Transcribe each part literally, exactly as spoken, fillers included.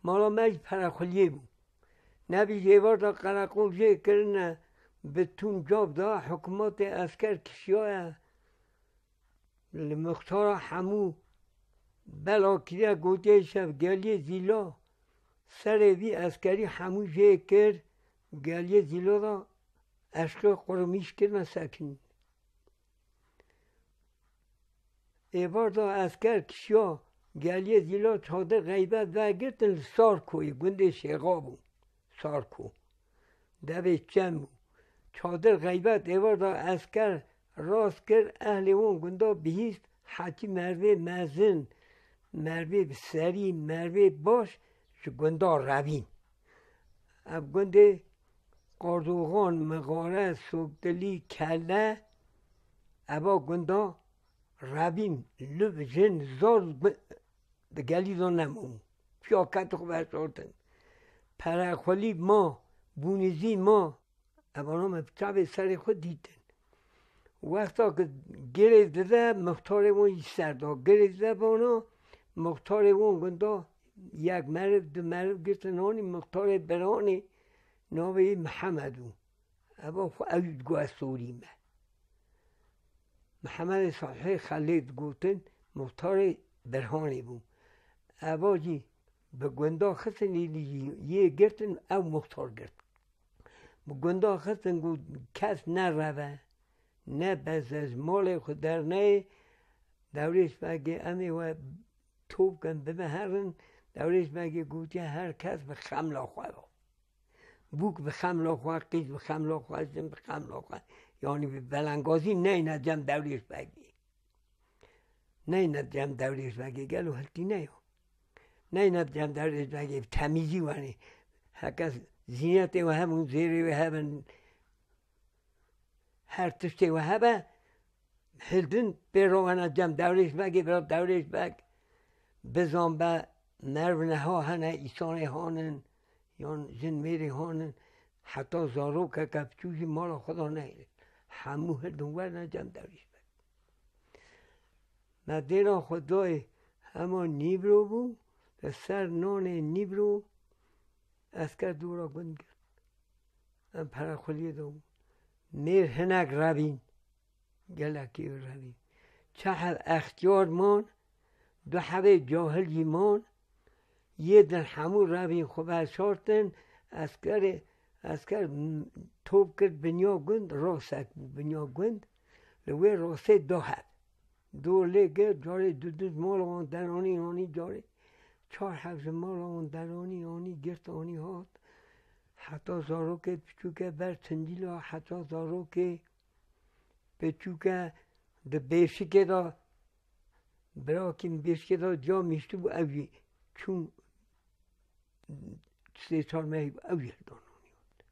Mala me jî perexuliyê bû. Nebî ji êvar de qereqol jê kirine bi tûn cav da, hikûmetê esker kişiyaye. Li muxtara hemû bela kiriye, gotiye şev geliyê Zîla. Serê vî eskerî hemû jê kir, geliyê Zîla da eşqê qurmîş kirine sekin. Êvar da esker kişiya geliyê Zîla çadir xeybet vegirtin li Sarkoyê, gundê Şêxa bû. Sarko. Devê çem bû. Çadir xeybet êvar da esker rast kir, ehlê wan gunda bihîst, hetî mervê mezin, mervê bi serî, mervê baş ji gunda revîn. Ev gundê Qardoxan, Mixare, Sokdilî, Kele, eva gunda revîn, luv, jin, zor gu-, di gelî de nemû. Piya ket xwe veşartin. Perexwelî ma, Bûnîzî ma, evana me bi çavê serê xwe dîtin. Wexta ku girê dide, muxtarê wan jî ser da. Girê dide vana, muxtarê wan gunda yek meriv, du meriv girtin anî, muxtarê Birhanê navê wî Mihemed bû. Eva xwe ew jî digot ez sorî me. Mihemedê Salihê Xelê digotin, muxtarê Birhanê bû. Eva jî bi gunda xistin, êdî jî yê girtin, ew muxtar girt. Bi gunda xistin, got kes nereve, nebeze, ji malê xwe derneyê, Dewrêş Begê, em ê we top kin, bibe herin. Dewrêş Begê gotiye her kes bi xemla xwe be. Bûk bi xemla xwe, qîz bi xemla xwe, jin bi xemla xwe. Yanî bi belengazî neyne cem Dewrêş Begê. Neyne cem Dewrêş Begê, gelo hiltî ne yo. Neyne cem Dewrêş Begê, bi temîzî wenê. Heke zînetê we hebin, zêrê we hebin, her tiştê we hebe, hildin pê re wena cem Dewrêş Begê, bira Dewrêş Beg, bizan be, merv neha hene, îsanê hanin, yan jin mêrê hanin, heta zarokeke piçûk jî mala xwe da nehêlin. Hemû hildin werine cem Dewrêş Beg. Me dêra xwe dayê hema nîvro bû, li ser nanê nîvro esker dora gund girt. Em perexuliyê de bûn. Mêr hinek revîn. Gelekî revîn. Çeheb extiyar man, du hebê cahil jî man. Yê din hemû revîn xwe veşartin. Eskerê, esker m-, top kir binya gund, rasek bû binya gund. Li wê rasê du heb. Dor lê girt, carê du du ji mala wan deranî anî, carê çar heb ji mala wan deranî anî, girt anî hat. Heta zarokê piçûke ber tindîla, heta zarokê piçûke di bêşikê de, birakî min bêşikê de ca mîştibû, ew jî çûn sê çar mehî bû, ew jî hildan anî hat.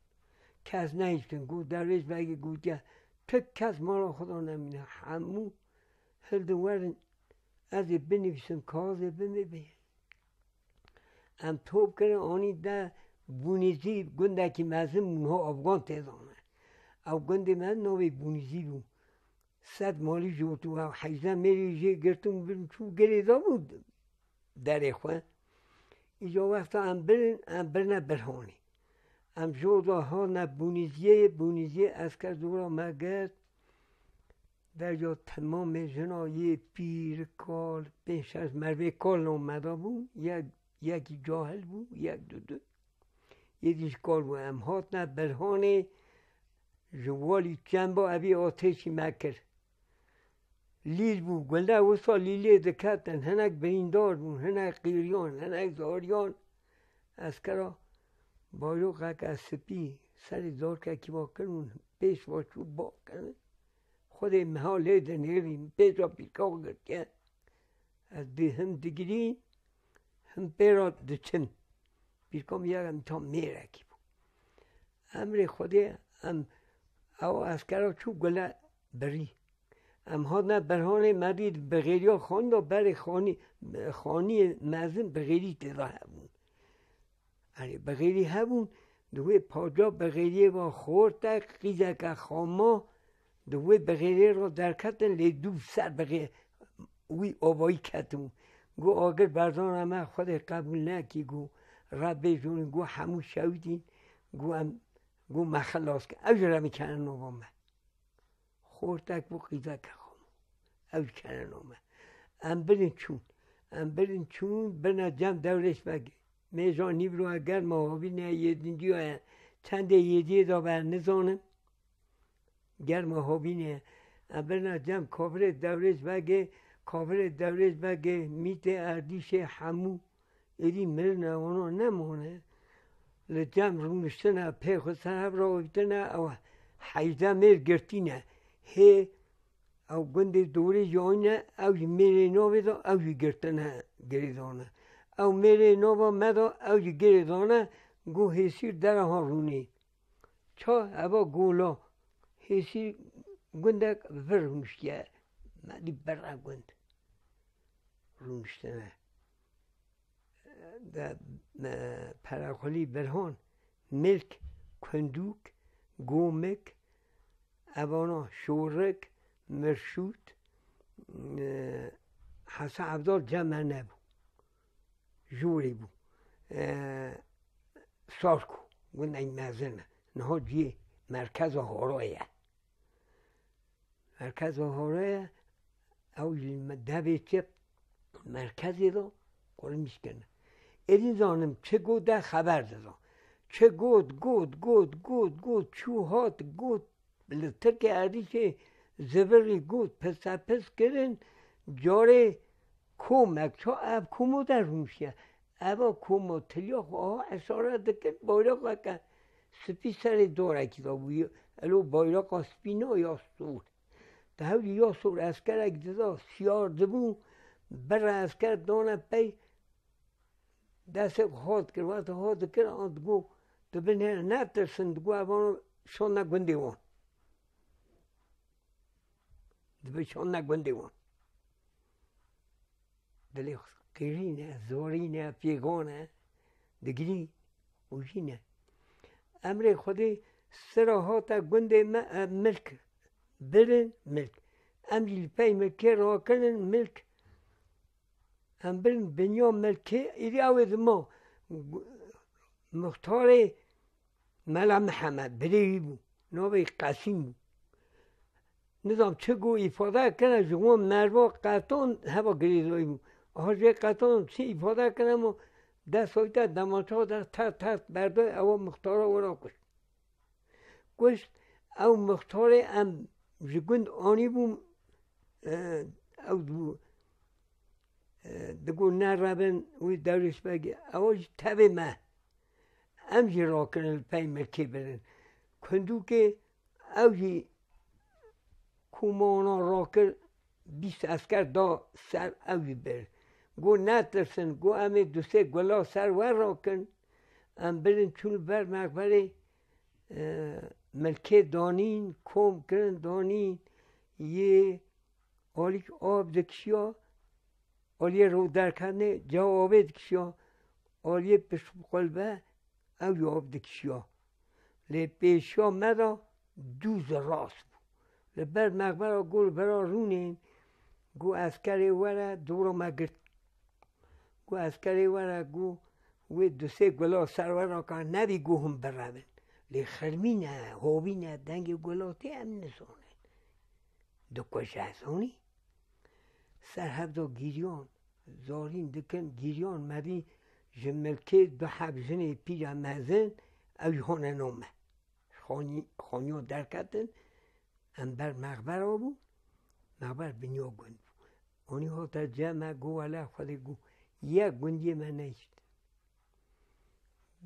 Kes nehiştin, got, Dewrêş Begê gotiye, tu kes mala xwe de nemîne, hemû hildin werin, ez ê binivîsim, kaxizê bimê bê. Em top kirin, anî de Bûnîzî, gundekî mezin bû, niha Afgan tê zane. Ew gundê me navê Bûnîzî bû. Sed malî jî got û ew heyze mêrî jê girtin û birin çû girê da bû derê xwe. Îca wexta em birin, em birine Birhanê. Em ji oda hatine Bûnîziyê, Bûnîziyê esker dora me girt. Derya temamê jina yê pîr, kal, pênc şeş mervê kal navê me da bûn. Yek, yekî cahil bû, yek du du. Yê dî ji kal bû. Em hatine Birhanê, ji walî çend ba evî atêşî me kir. Lîl bû, gule wisa lîlê diketin, hinek birîndar bûn, hinek qîriyan, hinek zariyan. Eskera bayrokeke spî serê zarkekî va kirin û pêş va çû ba kirin. Xwedê meha lê dinêrî, pêça pîrka girtiye. Ez dê him digirî, him pê re diçim. Pîrka min ya em tam mêrekî bû. Emrê Xwedê em ew eskera çû gule birî. Em hatine Birhanê, me dît bixêriya xanî de berê xanî, xaniyê mezin bixêrî tê de hebûn. Erê, bixêrî hebûn, di wê paca bixêriyê ve xorte qîzeke xama, di wê bixêriyê re derketin, lê dû ser bixê-, wî avayî ketibû. Got, agir berzana me Xwedê qebûl nekî, got, re bêjûnî, got hemû şewitîn, got em, got me xilas kir. Ew jî re min kene nava me. Xortek bû qîzeke xwe. Ew jî kene nava me. Em birin çûn. Em birin çûn, birine cem Dewrêş Begê. Mêja Nîvroya germa hovîne yêdinciya ye. Çendê yêdiyê de be nizanim. Germa hovîne ye. Em birine cem kavirê Dewrêş Begê, kavirê Dewrêş Begê, mîtê erdîşê hemû êdî mirine, wana nemane. Li cem rûniştine, pê xwe ser hev rawitine, ew heyde mêr girtîne. Hê ew gundê dorê jî anîne, ew jî mêrê navê de, ew jî girtine, girêdane. Ew mêrê nava me de, ew jî girêdane, got hêsîr dera ha rûnê. Ça eva gola hêsî gundek vir rûniştiye. Me dî berra gund rûniştine. De, e, Peraxulî Birhan, Milk, Kundûk, Gomik, evana Şorik, Mirşût, e, Hesa Evdal cem me nebû. Jûrî bû. E, Sarko, gundek mezin e. Niha cihê merkeza Horoyê ye. Merkeza Horoyê ye, ew ji me-, devê çi merkezê de qurmîş kirine. Êdî zanim çi got de xeber dida. Çi got, got, got, got, got, çû hat, got, li Tirkê erdîşê zivirî got, pisepis kirin, carê komek, ça ev komo de rûniştiye. Eva komo tiliya xwe aha eşare dikir, bayraqeke spî serê darekî de bû. Elo bayraqa spî ne ya sor. Di hewlî ya sor eskerek dida, siyar dibû, bira esker dane pey, destê xwe hat kir, wextê hat dikir, an digot, tu binêre netirsin, digot, evan şonde gundê wan. Dibe şonde gundê wan. Dilê xwe qîrîne, zorîne, pêgane, digirî û jîne. Emrê Xwedê sira hate gundê me, e, milk, birin milk. Em jî li pey milkê rakinin milk. Em birin binya milkê, êdî ew ê dima gu-, muxtarê Mela Mihemed, birê wî bû. Navê wî Qesîm bû. Nizam çi got îfade kene, ji wan merva qeton heva girêdayî bû. Aha jê qeton çi îfade kene, ma dest oyte demança de tert tert berdoy, ewa muxtara wera kuşt. Kuşt, ew muxtarê em ji gund anîbûn, e, ew dibû, e, digot nerebin wî Dewrêş Begê. Ew jî tevê me. Em jî rakirin li pey milkê birin. Kundûkê ew jî komona rakir, bîst esker da ser ew jî bir. Got netirsin, got em ê du sê gula ser we rakin. Em birin çûn li ber mexberê, e, milkê danîn, kom kirin danîn, yê alîk av dikişiya, aliyê rû derketnê cewabê dikişiya, aliyê pişt bi qulbe ew jî av dikişiya. Lê pêşiya me de dûz rast bû. Li ber mexbera got li bera rûnên, got eskerê were dora me girt. Got eskerê were, got wê du sê gula ser we raka, nebî got hûn birevin. Lê xirmîne, hovîne, dengê gula tê em nizanin. Dikuje ez honî. Ser hev de gîriyan, zarîn dikin, gîriyan me dî ji milkê du heb jinê pîra mezin, ew jî hone name. Xanî-, xaniya derketin, em ber mexbera bû, mexber binya gund bû. Onî hate cem me, got wele Xwedê got, yek gundiyê me nehişt.